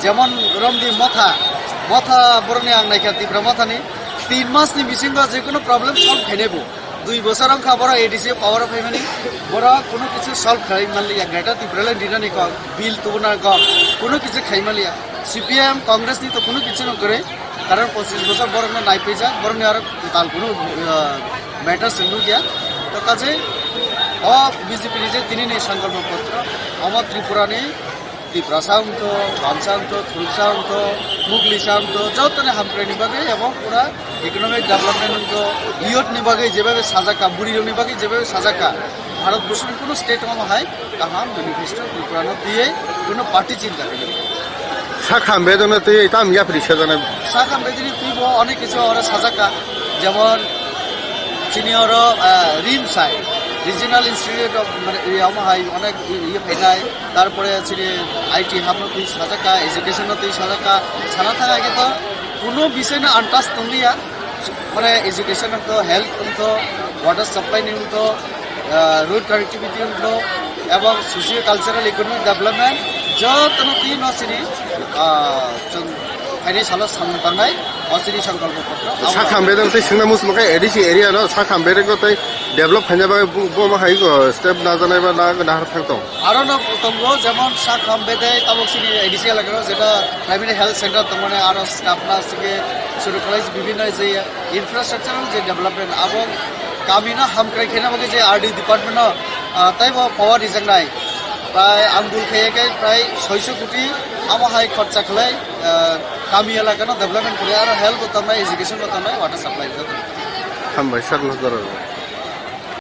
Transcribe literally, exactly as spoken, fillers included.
Jemon romdi motha, motha borokni ang naikha Tipra mothani tin masni bisingo je kono problem solve khainai bo. Dui bosor wngkha borok A D C power o phaimani, borok kono kichu solve khai manliya, Greater Tipraland dinani kok, bill tubuna kok, kono kichu khai manliya. C P M, Congress ni to kono kichu no kwrwi, karon pochish bosor borokno naipaijak, borokni aro kwtal kono, ah, matter se nukya. To kaje o B J P ni je tinini sankalpo potro, omo Tripura ni Tiprasa wngtho, Bansa wngtho, Thuruksa wngtho, Muglisa wngtho, jotoni hamkraini bagwi abo pura economic development wngtho, youth ni bagwi jebabe sajak kha, bwrwi rokni bagwi jebabe sajak kha, Bharat Borsoni kuno state omo hai kaham manifesto Tripura no twiwi kuno party chinta khainai. Sakham bedona twiwi tam yapri sajana. Sakham bedini twibo onek kichu oro sajak kha, jemon chini oro, ah, RIMS hai, Regional Institute of, mane, omo hai onek iye phainai, tarpore chini I T hamno twi sajak kha, education no twi sajak kha, sana thang age to kuno bisai no antas tongliya, mane education to, health to, water supply ni to, ah, road connectivity to, ebong socio cultural economic development jotono twi no chini, ah, chwng phainai salo samung tangnai o chini sankalpo potro. Sakham bedang tei singna musma khe A D C area no sakham bedang ko tei develop khaina bagwi bo, bo ma hai ko step na janai ba na, na har thang tong. Aro no tongo, jemon Sakham bedai tabok chini A D C elakao jeta primary health center tongmani aro staff nurse ke suru khlai bibhinno je infrastructure je development abo kami no hamkrai khaina bagwi je R D department no, ah, taibo power rijaknai. Prai ang bul khaiya khe prai soiso koti amo hai khorcha khlai, ah, kami elaka no development khlai aro health bo tongnai, education bo tongnai, water supply bo tongnai. Hambai, sir, no jora.